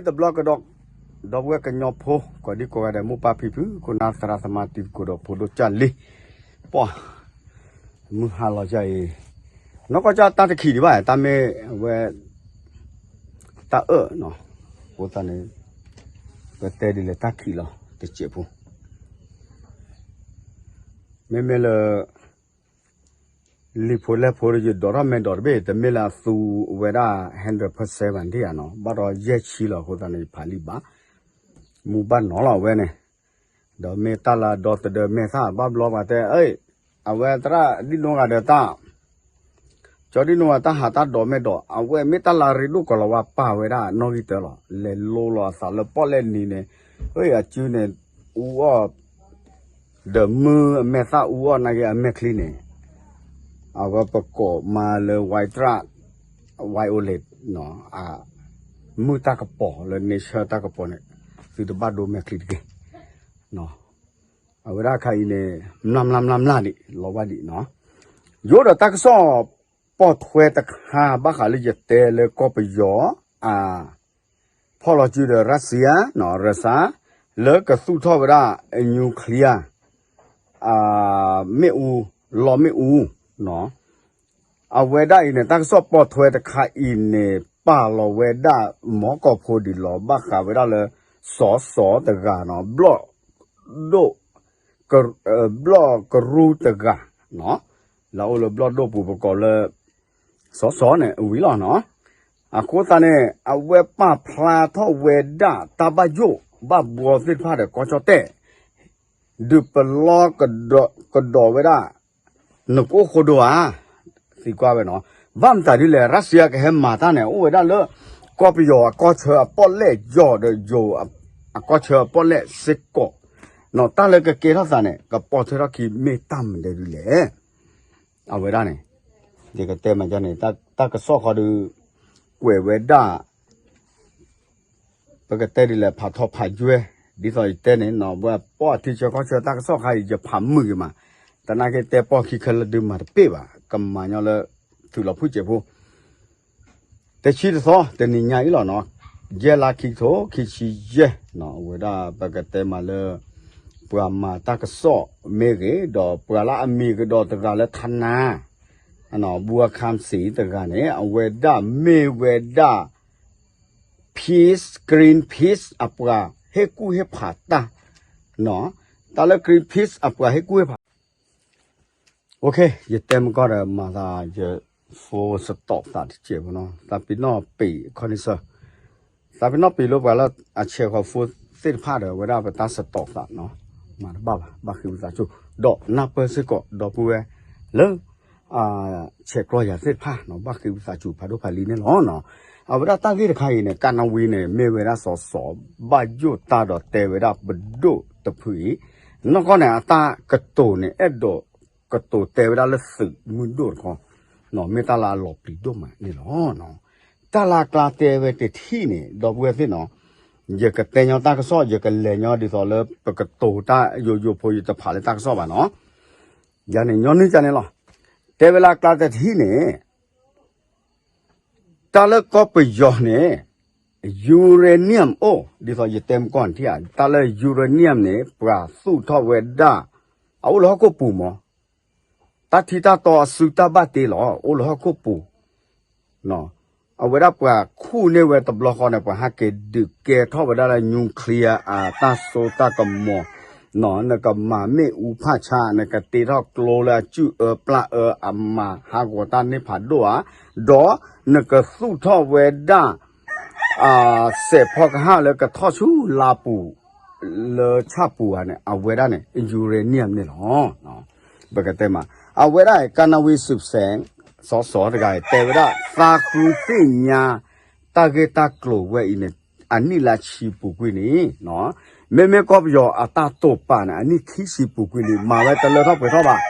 တဘျီကဒီး, ဒီပုၢ်ဝဲၢ်ကညီဖိ ကိးဒံကိးဂၤဒဲး မိၢ်ပၢ်ဖံဖု ခိၣ်နၢ်သရၣ်သမါ တံၤသကိးဒီးဖိဒိၣ်ကၢ်လံ, ပှၤ မုၢ်ဟါလီၤယၤအံၤ, နီၢ်ကီၢ်ကၢ်တၢ်တခံးဒံးဘၣ် တၢ်မ့ၢ်ဝဲ တၢ်အၢၣ်နီၤ, အဃိသတးန့ၣ် ပတဲဒ်လဲၣ်တၢ်ခံးလီၤတစဲးဖိ, မ့မ့ၢ်လၢ လံာ်ဖိလဲၢ်ဖိ ယဒိးထီၣ်မဲာ်ဒိးတဘ့ၣ် တမ့ၢ်လၢအသူဝဲဒၣ် hundred percent ဘၣ်ဒံးဧါနီၤ, ဘၣ်ဒီးယဲၢ်ဆံလီၤ အဃိသတးန့ၣ် ယဖးလံာ်ဘၣ်, မူဘၣ်နီၤလီၤအဝဲန့ၣ်, ဒီးမ့ၢ်တၢ်လၢဒီသဒၢမဲာ်သၣ်ဘၣ်ဘျီပှၤတဲ အ့ၣ် အဝဲသရၣ်ဒံၣ်နိဂၤဒဲးတၢ် ကၠီဒံၣ်နိဂၤတၢ်ဟးတၢ်ဒိးမဲာ်ဒိး အဝဲမ့ၢ်တၢ်လၢအရ့ဒိၣ်ကီးလီၤဝဲပာ်ဝဲဒၣ်နီၣ်ဂံၢ်တၢလီၤ လဲၤလိလီၤအသးလၢပီၣ်လဲၣ်နံၤန့ၣ်, အ့ၣ် အစုန့ၣ် အူအီၣ် ဒီးမုၢ်အမဲာ်သၣ်အူအီၣ်နာ်က့အမဲာ်ချံန့ၣ်, အဝဲပကိးမါလၢ ဝါတရၣ် ဝါအိၣ်လ့ၣ်နီၤ, မုၢ်တၢ်ကပီၤလၢ nature တၢ်ကပီၤန့ၣ်, သုတဘၣ်ဒိမဲာ်ချံတက့ၢ်. အဝဲဒၣ်အခါအံၤန့ၣ် မျၢ်မျၢ်မျၢ်မျၢ်ဒံး လီၤဝဲဒံးနီၤ, ယိၣ်ဒီးတၢ်ကစီၣ် ပိာ်ထွဲတခါ ဘၣ်ဃးလၢယတဲလၢကီၢ်ပယီၤ အ ဖီၣ်လီၤစုဒီး Russia နီၤ Russia လၢကသူၣ်ထီၣ်ဝဲဒၣ် nuclear မ့ၣ်အူ, လီမ့ၣ်အူနီၤ, အဝဲဒၣ်အံၤန့ၣ် တၢ်ကစီၣ်ပိာ်ထွဲတခါအံၤန့ၣ် ပာ်လီၤဝဲဒၣ် မီၢ်ကီၢ်ဖိဒံးလီၤ ဘၣ်ဃးဝဲဒၣ်လၢ စီၤစီၤတဂၤနီၤ, ဘျီၣ်ဒိၣ် ဘျီၣ်ကရူၢ်တဂၤနီၤ, လၢအအိၣ်လၢဘျီၣ်ဒိၣ်ပူၤပကိးလၢ စီၤစီၤန့ၣ် ဝံၤလီၤနီၤ, အဃိသတးန့ၣ် အဝဲပာ်ဖျါထီၣ်ဝဲဒၣ်တၢ်ဘၣ်ယိၣ်ဘၣ်ဘှီသ့ၣ်တဖၣ်ဒီးကီၢ်ကၠီၣ်တဲၣ်, ဒုးပလီၢ်ကဒီးဝဲဒၣ် နကအိၣ်ဃိဒိဧါ, သံကွၢ်ဝဲနီၤ, ဘၣ်မတၤဒ်လဲၣ် Russia ကဟဲမၤတၢ်န့ၣ် အိၣ်ဝဲဒၣ်လၢ ကီၢ်ပယီၤအကီၢ်ဆၢအပီၣ်လဲၣ် ယီၤဒီးယိၤအကီၢ်ဆၢအပီၣ်လဲၣ်စ့ၢ်ကီး, တၢ်လၢကကဲထီၣ်သးန့ၣ် ကပိာ်ထွဲထီၣ်ခံမ့ၢ်တၢ်မနုၤဒ်လဲၣ်, အဝဲဒၣ်န့ၣ် ယကတဲမၤန့ၣ် တၢ်ကစီၣ်ဃီဒီး ကွဲးဝဲဒၣ် ပကတဲဒ်လဲၣ် ဖးထီဖးယွဲၢ်, ဒ်သိးယတဲန့ၣ်နီၤ ပှၤပိာ်အထံဆၢကီၢ်ဆၢတၢ်ကစီၣ်ခါအံၤ ယဖးမုာ်ဂ့ၤမး, တနာ်က့တဲပိာ်ခံခဲလၢာ်ဒုးမၤတပ့ၢ်ဘၣ်, ကမၤညီလၢ ထုးလီၤဖုၣ်စဲးဖိ တဆံတသီ တနံၤညါအံၤလီၤနီၤ, ယဲၢ်လါခံကထိခံဆံယဲၢ်နီၤ, အဝဲဒၣ်ပကတဲမးလၢ ပှၤမၤတၢ်ကစီၣ်မ့ၢ်ဂ့ၤ, ဒီးပှၤလၢအမံၤကဒီးတဂၤလၢထါနါ ဘူအခၣ်စံတဂၤန့ၣ် အဝဲဒၣ်မ့ၢ်ဝဲဒၣ် Peace, Greenpeace အပှၤဟ့ၣ်ကူၣ်ဟ့ၣ်ဖးတၢ်, တၢ်လၢ Greenpeace အပှၤဟ့ၣ်ကူၣ်ဟ့ၣ်ဖး ယတဲမကီၢ်ဒီးမၤသးယ phone stop သးတစဲးဖိနီၤ, သးပ့ၤနီၣ်ပ့ၤ ခီနံဆၢ သးပ့ၤနီၣ်ပ့ၤလၢပှၤလၢအဆဲးဃီၤ phone သ့ၣ်တဖၣ်ဒီး အဝဲဒၣ်ပတၢ် stop သးနီၤ, မၤတဘၣ်ဘၣ်, ဘၣ်ဃ့ဝံသးစူၤ, ဒီးနၢ်ပၢၢ်စ့ၢ်ကီး ဒီပုၢ်ဝဲၢ်လၢ ဆဲးကျိးယၤသ့ၣ်တဖၣ်နီၤ, ဘၣ်ဃ့ဝံသးစူၤဖးဒိၣ်ဖးလံၤန့ၣ်လီၤ. အဝဲဒၣ်တၢ်ဂ့ၢ်တခါအံၤန့ၣ် ကါနဝံန့ၣ် မ့ၢ်ဝဲဒၣ်စီၤစီၤ ဘၣ်ယိၣ်တၢ်ဒီးတဲဝဲဒၣ်ပဒိၣ်တဖုအံၤ, နီၢ်ကီၢ်န့ၣ် အတၢ်ကတိၤန့ၣ် အဲၣ်ဒိးကတိၤတဲဝဲဒၣ်လၢသုးမုၢ်ဒိၣ်တခီ, မ့ၢ်တၢ်လၢအလီၤပျံၤဒိၣ်မးန့ၣ်လီၤ. တၢ်လၢအကျါတဲဝဲတထံၣ်န့ၣ် ဒီပုၢ်ဝဲၢ်သ့ၣ်နီၤ, ယကတဲညီတၢ်ကစီၣ် ယကလဲၤညီဒ်သိးလၢပကတိၤတၢ်ယိယိဖိ ယတဖးလၢတၢ်ကစီၣ်ဘၣ်နီၤ, ယၤန့ၣ် ညီနုၢ်ကန့ၣ်လီၤ. တဲဝဲလၢအကျါတထံၣ်န့ၣ် တၢ်လၢကီၢ်ပယီၤန့ၣ် uranium အိၣ် ဒ်သိးယတဲမကီၢ်န့ၣ်ထံၣ်ဧါ, တၢ်လၢ uranium န့ၣ် ပှၤသူၣ်ထီၣ်ဝဲဒၣ် အအိၣ်လၢဟီၣ်ခိၣ်ပူၤမး, တၢ်ထံတၢ်တီအစုတၢ်ဘၣ်တ့လီၤ အိၣ်လၢဟီၣ်ခိၣ်ပူၤ အဝဲဒၣ်ပှၤခူၣ်န့ၢ်ဝဲတဘျီဃီန့ၣ် ပှၤဟးက့ၤဒုးကဲထီၣ်ဝဲဒၣ်လၢ nuclear အတၢ်စိတၢ်ကမီၤ, နကမၤမ့ၣ်အူဖးဆါ နကတ့ထီၣ်ကျိလၢအစုအၢပျၢ်အၢအမၤဟးဂီၤတၢ်န့ၢ်ဖးဒိၣ်ဧါ, ဒီးနကသူၣ်ထီၣ်ဝဲဒၣ် စဲးဖီကဟၣ်လၢကထီၣ်ဆူလါပူၤ လၢဆၣ်ပူၤဧါန့ၣ် အဝဲဒၣ်န့ၣ် uranium န့ၣ်လီၤ. ပကတဲမး အဝဲဒၣ် ကါနဝံ စုစဲး စီၤစီၤတဂၤအံၤ တဲဝဲဒၣ် သးဃုသ့ၣ်ညါ တၢ်ဂ့ၢ်တၢ်ကျိၤဝဲအံၤန့ၣ် အနံၣ်လၢဆံပူၤကွံာ်န့ၣ်, မ့မ့ၢ်ကီၢ်ပယီၤအတၢ်တိာ်ပာ်န့ၣ် အနံၣ်ခံဆံပူၤကွံာ်န့ၣ် မၤဝဲတလၢထီၣ်ပှဲၤထီၣ်ဘၣ်.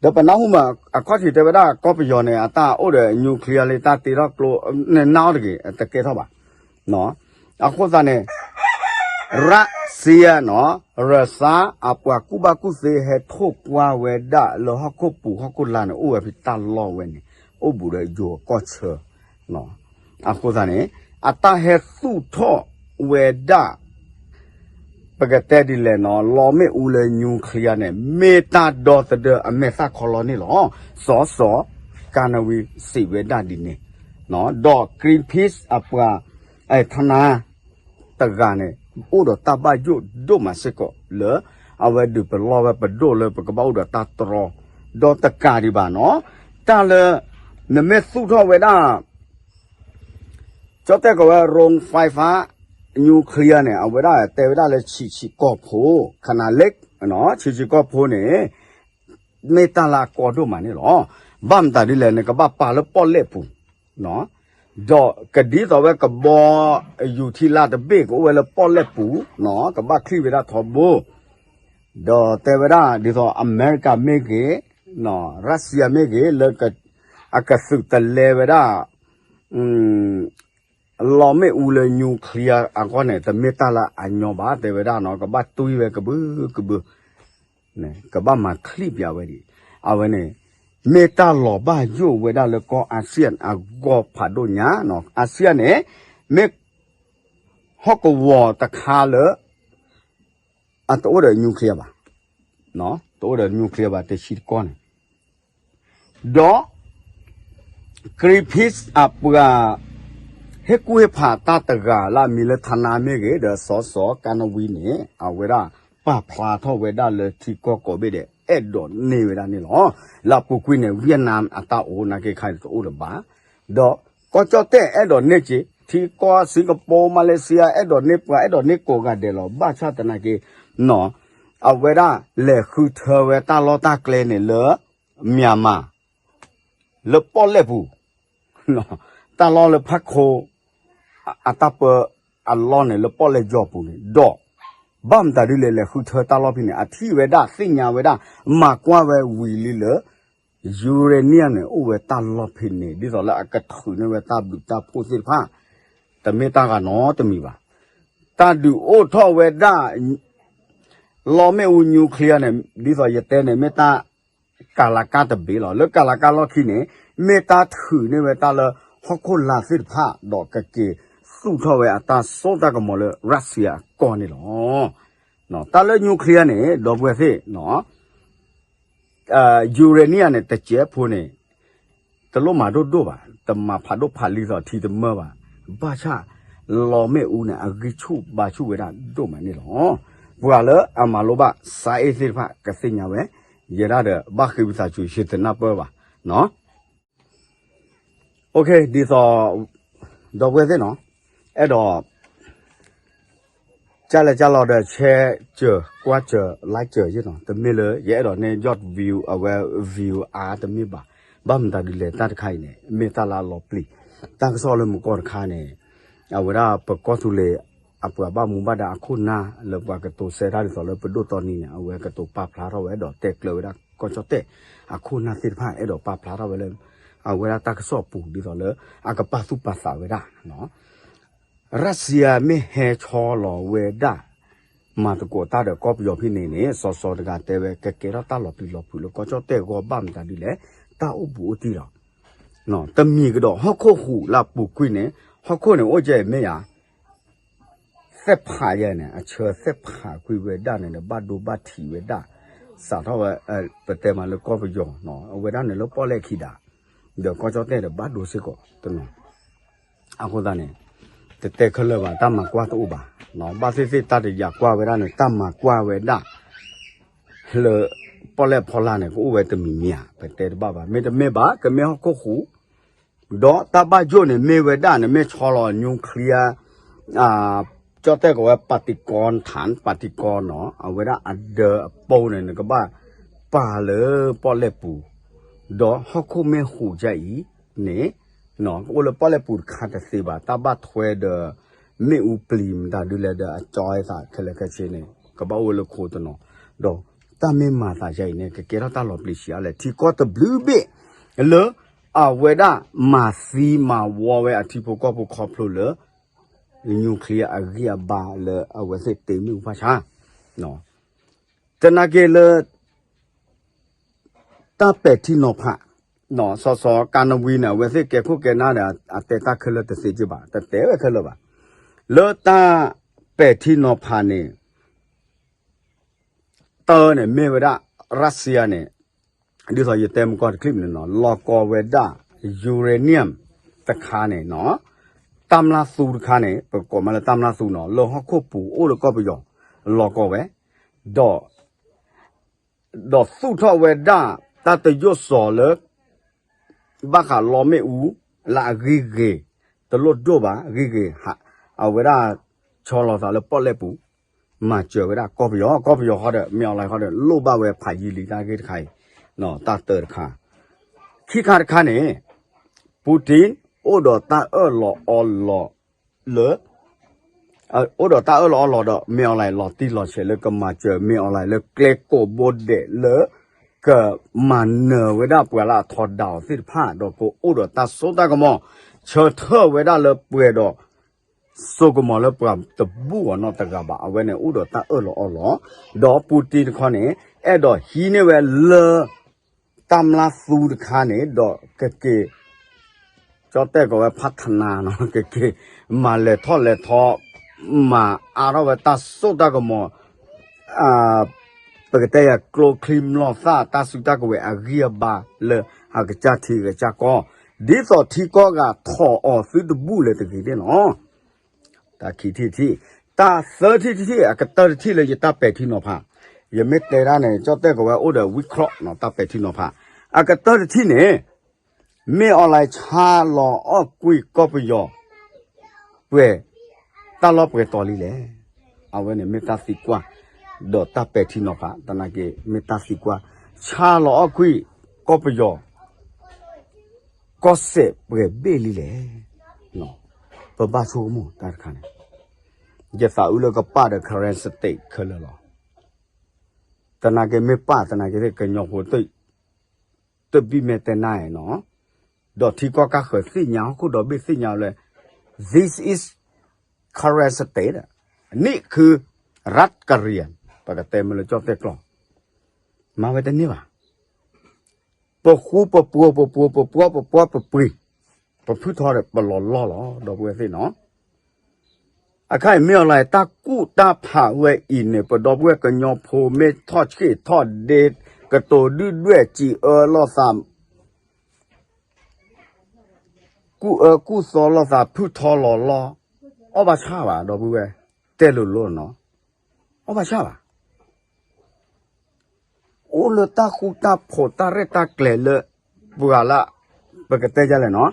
ဒီးပနၢ်ဟူမး အခီၣ်ထံးတဲဝဲဒၣ် ကီၢ်ပယီၤန့ၣ် အတၢ်အိၣ်ဒီး nuclear လၢတၢ်တ့ထီၣ်ကျိန့ၣ် နၢ်အီၤတဂ့ၤ တကဲထီၣ်ဘၣ်. အဃိသတးန့ၣ် ရၣ်စံယါနီၤ ရၢၣ်စါ အပှၤကူၣ်ဘၣ်ကူၣ်သ့ဟဲထိၣ်ကွၢ်ဝဲဒၣ်လၢဟီၣ်ခိၣ်ပူၤဟီၣ်ခိၣ်လာ်န့ၣ် အိၣ်ဝဲဖဲတၢ်လီၢ်ဝဲန့ၣ် အိၣ်ဘူးဒီးယိၤအကီၢ်ဆၢ အဃိသတးန့ၣ် အတၢ်ဟဲသူၣ်ထီၣ်ဝဲဒၣ် ပကတဲဒ်လဲၣ်နီၤ လီမ့ၣ်အူလၢ nuclear န့ၣ် မ့ၢ်တၢ်ဒီသဒၢအမဲာ်သၣ်ခီလီန့ၣ်လီၤ. စီၤစီၤ ကါနဝံ စံးဝဲဒၣ်ဒ်န့ၣ်, ဒီး Greenpeace အပှၤ ထနါ တဂၤန့ၣ် အိၣ်ဒီးတၢ်ဘၣ်ယိၣ်ဒိၣ်မးစ့ၢ်ကီးလၢ အဝဲဒုးပလီၢ်ဝဲပဒိၣ်လၢပကဘၣ်အိၣ်ဒီးတၢ်တြီ, ဒီးတကးဒံးဘၣ်နီၤ, တၢ်လၢ နမ့ၢ်သူၣ်ထီၣ်ဝဲဒၣ် ကၠီတဲာ်ကီးဝဲ โรงไฟฟ้า nuclear န့ၣ် အဝဲဒၣ်တဲဝဲဒၣ်လၢဆံးဆံးကီၢ်ဖိ ခနၤလ့ၣ် ဆံးဆံးကီၢ်ဖိန့ၣ် မ့ၢ်တၢ်လၢအကီဒိၣ်မးန့ၣ်လီၤ. ဘၣ်မတၤဒ်လဲၣ် နကဘၣ်ပာ်လၢပီၣ်လဲၣ်ပူၤ, ဒီးကဒ်သိးဝဲကဘီယူၤထံလာ်တဘ့ၣ် ကအိၣ်ဝဲလၢပီၣ်လဲၣ်ပူၤ, ကဘၣ်ချံၣ်ဝဲဒၣ်ထီဘိ, ဒီးတဲဝဲဒၣ် ဒ်သိးအမဲရကၤမ့ၢ်ဂ့ၤ, ရၢၣ်စံယါမ့ၢ်ဂ့ၤ လၢ အကသုးတလဲဝဲဒၣ် လီမ့ၣ်အူလၢ nuclear အဂီၢ်န့ၣ် တမ့ၢ်တၢ်လၢအညီဘၣ် တဲဝဲဒၣ်နီၤ, ကဘၣ်တွံၢ်ဝဲကဘုးကဘုး, ကဘၣ်မၤချံၣ်ပၠးဝဲဒၣ်, အဝဲန့ၣ် မ့ၢ်တၢ်လီၤဘၣ်ယိၣ်ဝဲဒၣ်လၢကီၢ် ASEAN အဂီၢ်ဖးဒိၣ်ညါ, ASEAN န့ၣ် မ့ၢ် ဟီၣ်ကဝီၤတခါလၢ အတအိၣ်ဒီး nuclear ဘၣ်, တအိၣ်ဒီး nuclear ဘၣ် တဆံတကီၢ်န့ၣ်, ဒီး Greenpeace အပှၤ ဟ့ၣ်ကူၣ်ဟ့ၣ်ဖးတၢ်တဂၤလၢအမံၤလၢ ထနါ မ့ၢ်ဂ့ၤ ဒီးစီၤစီၤ ကါနဝံ န့ၣ် အဝဲဒၣ်ပာ်ဖျါထီၣ်ဝဲဒၣ်လၢထံကီၢ်ကိးဘ့ၣ်ဒဲး အဲၣ်ဒိးန့ၢ်ဝဲဒၣ်န့ၣ်လီၤ. လၢအပူၤကွံာ်န့ၣ် Vietnam အတၢ်အိၣ်နာ်က့ခါန့ၣ်တအိၣ်လၢၤဘၣ်, ဒီးကီၢ်ကၠီၣ်တဲၣ်အဲၣ်ဒိးန့ၢ်က့ၤ ထံကီၢ် Singapore Malaysia အဲၣ်ဒိးန့ၢ်ပှၤ အဲၣ်ဒိးန့ၢ်ကိးဂၤဒဲးလီၤ. ဘၣ်ဆၣ်သနာ်က့ အဝဲဒၣ်လဲၤဃုထၢဝဲတၢ်လီၢ်တၢ်ကျဲန့ၣ်လၢ Myanmar လၢပီၣ်လဲၣ်ပူၤ, တၢ်လီၢ်လၢဖးခိ အတၢ်ပၢအလီၢ်န့ၣ်လၢပီၣ်လဲၣ်ယီၤပူၤန့ၣ်ဒီး ဘၣ်မတၤဒ်လဲၣ် လဲၤဃုထၢတၢ်လီၢ်ဖဲန့ၣ် အထံၣ်ဝဲဒၣ်သ့ၣ်ညါဝဲဒၣ် မၤကွၢ်ဝဲဝံၤလံလၢ uranium န့ၣ် အိၣ်ဝဲတၢ်လီၢ်ဖဲန့ၣ် ဒ်သိးလၢအကထုးန့ၢ်ဝဲတၢ်ဘျုးတၢ်ဖှိၣ်သ့ၣ်တဖၣ် တမ့ၢ်တၢ်ဂၤနီတမံၤဘၣ်. တၢ်ဒုးအိၣ်ထီၣ်ဝဲဒၣ် လီမ့ၣ်အူ nuclear န့ၣ် ဒ်သိးယတဲန့ၣ် မ့ၢ်တၢ်ကၤလၤကါတဘ့ၣ်လီၤ. လၢကၤလၤကါလီၢ်ခံန့ၣ် မ့ၢ်တၢ်ထုးန့ၢ်ဝဲတၢ်လၢဟီၣ်ခိၣ်လာ်သ့ၣ်တဖၣ် ဒီးကက့ၤသူၣ်ထီၣ်ဝဲအတၢ်စိတၢ်ကမီၤလၢ Russia အကီၢ်န့ၣ်လီၤ. တၢ်လၢ nuclear န့ၣ် ဒီပုၢ်ဝဲၢ်သ့ၣ် uranium န့ၣ် တစဲးဖိန့ၣ် တလိၣ်မၤဒိၣ်ဒိၣ်ဘၣ်, တမၤဖးဒိၣ်ဖးလံသိးထံတမၢဘၣ်. ဘၣ်ဆၣ် လီမ့ၣ်အူန့ၣ် အဂံၢ်ဆူၣ်ဘါဆူၣ်ဝဲဒၣ်ဒိၣ်မးန့ၣ်လီၤ. ပှၤလၢအမၤလိဘၣ် science သ့ၣ်တဖၣ်ကသ့ၣ်ညါဝဲ, ယဲဒၣ်ဒီး ဘၣ်ဃ့ဝံသးစူၤ ယတနၢ်ပၢၢ်ဘၣ်နီၤ. ဒ်သိး ဒီပုၢ်ဝဲၢ်သ့ၣ်နီၤ, အဲၣ်ဒိး ကၢ်လဲၤကၢ်လီၤဒီး share စၢၤ ကွၢ်စၢၤ like စၢၤယ့ၣ်နီၤ, တမ့ၢ်လၢယအဲၣ်ဒိးန့ၢ် ယီၢ် view အဝဲ view အါတမ့ၢ်ဘၣ်. ဘၣ်မတၤဒ်လဲၣ် တၢ်တခါအံၤန့ၣ် မ့ၢ်တၢ်လၢအလီၤပျံၤ, တၢ်ကစီၣ်လၢမုၢ်ကီၢ်တခါန့ၣ် အဝဲဒၣ်ပကီၢ်သူလ့ၤ အပှၤဘၣ်မူဘၣ်ဒါအခိၣ်နၢ် လၢပှၤကတိၤဆၢတၢ်ဒ်သိးလၢပဒိၣ်တီနံၤန့ၣ် အဝဲကတိၤပာ်ဖျါထီၣ်ဝဲဒီးတဲကျၢၤဝဲဒၣ်ကီၢ်ကၠီၣ်တဲၣ် အခိၣ်နၢ်သ့ၣ်တဖၣ် အဲၣ်ဒိးပာ်ဖျါထီၣ်ဝဲလၢ အဝဲဒၣ်တၢ်ကစီၣ်ပူၤဒ်သိးလၢ အကပာ်သူၣ်ပာ်သးဝဲဒၣ် ရၢၣ်စံယါမ့ၢ်ဟဲဆီလီၤဝဲဒၣ် မၤသကိးတၢ်ဒီးကီၢ်ပယီၤဖဲန့ၣ်န့ၣ် စီၤစီၤတဂၤတဲဝဲ ကကဲထီၣ်တၢ်လီၤပျံၤလီၤဖုးလၢကီၢ်ကၠီၣ်တဲၣ်အဂီၢ် ဘၣ်မတၤဒ်လဲၣ် တၢ်အိၣ်ဘူးအိၣ်တံၢ်လီၤ. တမံၤကဒီး ဟီၣ်ခိၣ်ဟူးလၢအပူၤကွံာ်န့ၣ် ဟီၣ်ခိၣ်န့ၣ်အိၣ်ကဲမ့ၢ်ယၤ သ့ၣ်ဖးယဲန့ၣ် အဆၢသ့ၣ်ဖးကွံာ်ဝဲဒၣ်န့ၣ်ဒီး ဘၣ်ဒိဘၣ်ထံးဝဲဒၣ် စးထီၣ်ဝဲ ပတဲမးလၢကီၢ်ပယီၤ အဝဲဒၣ်န့ၣ်လၢပီၣ်လဲၣ်ခံဒါ ဒီးကီၢ်ကၠီၣ်တဲၣ်ဒီးဘၣ်ဒိစ့ၢ်ကီးတနီၤ အဃိသတးန့ၣ် တတဲခဲလၢာ်ဘၣ် တၢ်မၤကွၢ်တအိၣ်ဘၣ်. ဘၣ်သ့ၣ်သ့ၣ်တၢ်တယာ်ကွၢ်ဝဲဒၣ်န့ၣ် တၢ်မၤကွၢ်ဝဲဒၣ် လၢပီၣ်လဲၣ်ဖီလာ်န့ၣ် ကအိၣ်ဝဲတမံၤမံၤဧါ ပတဲတဘၣ်ဘၣ် မ့တမ့ၢ်ဘၣ် ကမ့ၢ်ဟီၣ်ခိၣ်ဟူး ဒီးတၢ်ဘၣ်ယိၣ်န့ၣ် မ့ၢ်ဝဲဒၣ်န့ၣ် မ့ၢ်ဆီလီၤ nuclear ကၠီၣ်တဲၣ်ကီးဝဲ ပၤတံကီ ထၣ် ပၤတံကီနီၤ အဝဲဒၣ်အဒၢအပူန့ၣ် နကဘၣ်ပာ်လၢပီၣ်လဲၣ်ပူၤ ဒီးဟီၣ်ခိၣ်မ့ၢ်ဟူးဒ်အံၤန့ၣ် ကအိၣ်လၢပီၣ်လဲၣ်ပူၤတခါတသ့ဘၣ် တၢ်ဘၣ်ထွဲဒီး မ့ၣ်အူပျံၤမတၤဒ်လဲၣ်ဒီး အကၠီသးခဲလၢာ်ခဲဆ့န့ၣ် ကဘၣ်အိၣ်ဝဲလၢခိတနီၤ ဒီးတၢ်မ့ၢ်မၤသးဒ်အံၤန့ၣ် ကကဲထီၣ်တၢ်လီၤပျံၤဆံးအါလဲၣ် ထံကီၢ်တဘျုးဘ့ၣ် လၢအဝဲဒၣ်မၤသံမၤဝီဝဲအထံဖိကီၢ်ဖိခီဖျိလၢ nuclear အဂံၢ်အဘါလၢအဝဲသ့ၣ်တ့မ့ၣ်အူဖးဆါ သနာ်က့လၢ တၢ်ပဲာ်ထံနီၤဖး စီၤစီၤကၤနဝံန့ၣ် အဝဲသ့ၣ်ကဲခိၣ်ကဲနၢ်ဒီး အတဲတၢ်ခဲလၢာ်တသ့က့ဘၣ်, တတဲဝဲခဲလၢာ်ဘၣ်. လၢတၢ်ပဲာ်ထံနီၤဖးန့ၣ် တၢ်န့ၣ်မ့ၢ်ဝဲဒၣ် Russia န့ၣ် ဒ်သိးယတဲမကီၢ်တချံၣ်န့ၣ်နီၤ လီၤကီဝဲဒၣ် uranium တခါန့ၣ်နီၤ တၢ်မျၢ်သူတခါန့ၣ် ပကိးမးလၢတၢ်မျၢ်သူနီၤ လၢဟီၣ်ခိၣ်ပူၤအိၣ်လၢကီၢ်ပယီၤ လီၤကီဝဲ ဒီး ဒီးသူၣ်ထီၣ်ဝဲဒၣ် တၢ်တယိၣ်စီၤလၢ ဘၣ်ဃးလီမ့ၣ်အူ လၢအဂ့ၢ်ဂ့ၤ တလိၣ်ဒိၣ်ဘၣ် အဂ့ၢ်ဂ့ၤ အဝဲဒၣ် ဆီလီၤသးလၢပီၣ်လဲၣ်ပူၤ မၤစၢၤဝဲဒၣ်ကီၢ်ပယီၤ ကီၢ်ပယီၤဃီဒီး မ့ၢ်အီၤလၢဃီဒီး လိၣ်ဘၣ်ဝဲဖးယံာ်လံတၢ်ဂ့ၢ်တခါအံၤ တၢ်တၢတခါ ခံခါတခါန့ၣ် Putin အိၣ်ဒီးတၢ်အၢၣ်လီၤအီလီၤလၢ အိၣ်ဒီးတၢ်အၢၣ်လီၤအီလီၤဒီး မ့ၢ်အီၤလၢလီၤတံၢ်လီၤဆဲးလၢကမၤစၢၤ မ့ၢ်အီၤလၢလၢကျဲကိးဘိဒဲးလၢ ကမၤနၢၤဝဲဒၣ်ပှၤလၢအထီဒါအီၤသ့ၣ်တဖၣ် ဒီးကအိၣ်ဒီးတၢ်စိတၢ်ကမီၤ ဆၢထၢၣ်ဝဲဒၣ်လၢပှဲၤဒီး စိကမီၤလၢပှၤတဘူၣ်အီၤနီတဂၤဘၣ် အဝဲန့ၣ်အိၣ်ဒီးတၢ်အၢၣ်လီၤအီလီၤ ဒီး Putin တခီန့ၣ် အဲၣ်ဒိးဟံးန့ၢ်ဝဲလၢ တၢ်မျၢ်သူတခါန့ၣ် ဒီးကက့ၤ ကၠီတဲၣ်ကိးဝဲဖးထနါနီၤ ကက့ၤ မၤလဲၤထီၣ်လဲၤထီ မၤအါထီၣ်ဝဲတၢ်စိတၢ်ကမီၤ ပကတဲယၤကျိချံမျိာ်သၣ် တၢ်စုတၢ်ကဝဲၤအဂံၢ်အဘါလၢ အကစၢ်ထံအကစၢ်ကီၢ် ဒ်သိးထံကီၢ်ဂၤထီၣ်အီၤသုတဘူၣ်လၢၤတဂ့ၤန့ၣ်လီၤ. တၢ်ခံထံၣ်တထံၣ်, တၢ်သၢထံၣ်တထံၣ် အကတၢၢ်တထံၣ်လၢယတၢ်ပဲာ်ထံနီၤဖး, ယမ့ၢ်တဲဒၣ်န့ၣ် ကၠီတဲၣ်ကိးဝဲအိၣ်ဒီးဝံခီၣ်နီၤ တၢ်ပဲာ်ထံနီၤဖး, အကတၢၢ်တထံၣ်န့ၣ် မ့ၢ်အီၤလၢဆါလီၤအီၣ်ကွံာ်ကီၢ်ပယီၤ ပှဲၤ တၢ်လီၢ်ပှဲၤတီၤလံလဲၣ်. အဝဲန့ၣ်မ့ၢ်တၢ်သံကွၢ် ဒီးတၢ်ပဲာ်ထံနီၤဖး သနာ်က့ မ့ၢ်တၢ်သံကွၢ် ဆါလီၤအီၣ်ကွံာ်ကီၢ်ပယီၤ ကီၢ်စဲၣ်ပှဲၤဘ့ၣ်လံလဲၣ်. ပဘၣ်ဆိကမိၣ်တၢ်တခါန့ၣ် ယသးအုးလၢကပၣ်ဒီး Karen State ခဲလၢာ်လီၤ. သနာ်က့မ့ၢ်ပၣ်သနာ်က့ ကညီဖိ တဘံၣ်မဲာ်တဲနါနီၤ, ဒီးထံကီၢ်ကၢ်ဃၢၤသ့ၣ်ညါ ဟီၣ်ခိၣ်ဒီဘ့ၣ်သ့ၣ်ညါလၢ this is Karen State န့ၣ်ခု ရတ်ကရံၣ် ပကတဲမ့ၢ်လၢကၠီၣ်တဲၣ်ကျိာ် မၤဝဲတန့ၢ်ဘၣ်. ပဃူပပှီၤ ပပှီၤ ပပှီၤ ပပှီၤ ပပှ့ၤ ပဖုၣ်ထီဒီးပလီၤလီၢ်လီၤ ဒီပုၢ်ဝဲၢ်သ့ၣ်နီၤ. အခါအံၤမ့ၢ်အီၤလၢတၢ်ကူၣ်တၢ်ဖးဝဲအံၤန့ၣ် ပဒီပုၢ်ဝဲၢ်ကညီဖိမ့ၢ်ထီၣ်ဆ့ၣ်ထီၣ်ဒ့ ကတိၤဒုၣ်ဒွဲၣ်စံးအၢလိာ်သး ကူၣ်အၢကူၣ်သီလိာ်သး ဖုၣ်ထီလီၤလီၢ် အီၣ်ဘၣ်ဆၣ်ဘၣ် ဒီပုၢ်ဝဲၢ် တဲလိၤလိၤနီၤ အီၣ်ဘၣ်ဆၣ်ဘၣ် အိၣ်လၢတၢ်ဃူတၢ်ဖိးတၢ်ရဲၣ်တၢ်ကျဲၤလၢ ပှၤလၢ ပကတဲယလဲၣ်နီၤ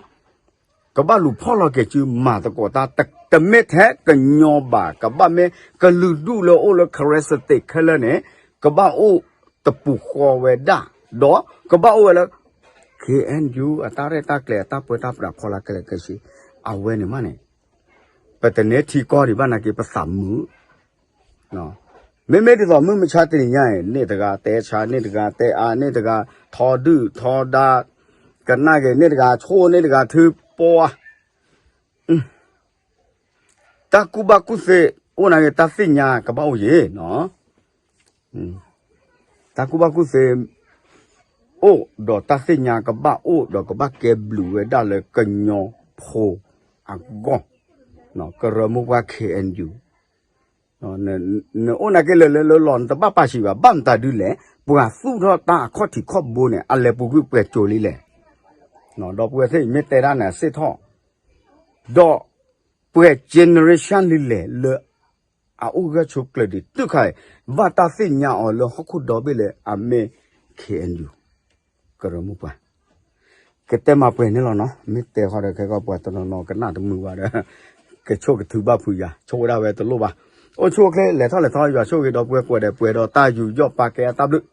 ကဘၣ်လူၤဖီၣ်လီၤက့ၤစုမၤသကိးတၢ် တမ့ၢ်ထဲကညီဘၣ် ကဘၣ်မ့ၢ်ကလုာ်ဒူၣ်လၢအိၣ်လၢ Karen State ခဲလၢာ်န့ၣ် ကဘၣ်အိၣ်တပူၤဃီဝဲဒၣ် ဒီးကဘၣ်အိၣ်ဝဲလၢ K N U အတၢ်ရဲၣ်တၢ်ကျဲၤအတၢ်ပၢတၢ်ပြးဖီလာ်ခဲလၢာ်ခဲဆ့ အဝဲန့ၣ်မးန့ၣ် ပတန့ၢ်ထံကီၢ်ဒံးဘၣ်နာ်က့ ပသးမုာ် မ့မ့ၢ်ဒ်သိးမုၢ်မဆါတနံၤညါအံၤ န့ၣ်တဂၤတဲဆါ န့ၣ်တဂၤတဲအါ န့ၣ်တဂၤထီဒုၣ်ထီဒါ ကနၣ်က့ၤ န့ၣ်တဂၤဆိၣ် န့ၣ်တဂၤထုပှၤ တၢ်ကူၣ်ဘၣ်ကူၣ်သ့ အိၣ်နာ်က့ တၢ်သ့ၣ်ညါကဘၣ်အိၣ်ယံၤနီၤ တၢ်ကူၣ်ဘၣ်ကူၣ်သ့ အိၣ်ဒီးတၢ်သ့ၣ်ညါကဘၣ်အိၣ်ဒီးကဘၣ်ကဲဘျုးဝဲဒၣ်လၢကညီဖိအဂီၢ် ကရၢမိၢ်ပှၢ် K N U နအိၣ်နာ်က့လၢလၢလၢလီၤ နတဘၣ်ပာ်ဆံးဘၣ် ဘၣ်မတၤဒုလဲၣ် ပှၤသူၣ်ထီၣ်တၢ်အခီၣ်ထံးခီၣ်ဘိန့ၣ် အလဲၤပူၤကွံာ်ပှဲၤကၠိၤလံလဲၣ် ဒီပုၢ်ဝဲၢ်သ့ၣ် မ့ၢ်တဲဒၣ်န့ၣ် အစ့ၣ်ထီၣ် ဒီးပှဲၤ generation လံလဲၣ်လၢ အအိၣ်ဂၢၢ်ဆိးကျၢၤဒံးတုၤခါအံၤ ဘၣ်တၢ်သ့ၣ်ညါအီၤလၢဟီၣ်ခိၣ်ဒီဘ့ၣ်လၢအမ့ၢ် K N U ကရၢမိၢ်ပှၢ် ကတဲမၤပှဲၤန့ၣ်လီၤနီၤ မ့ၢ်တဲဃီဒီးခဲကီၢ်ပှၤတနီၤနီၤကနၣ်တမုာ်ဘၣ်ဒီး ကဆိၣ်ကထုးဘၣ်ဖုးယၤ ဆိၣ်ဝဲဒၣ်ဝဲတလိၣ်ဘၣ် အိၣ်ဆူၣ်အိၣ်ချ့လဲၤထီၣ်လဲၤထီ ယွၤဆိၣ်ဂ့ၤဒီပုၢ်ဝဲၢ်ကိးဂၤဒဲး ပှဲၤဒီးတၢ်ယူးယီၣ်ပာ်ကဲအတၢ်ဘျုး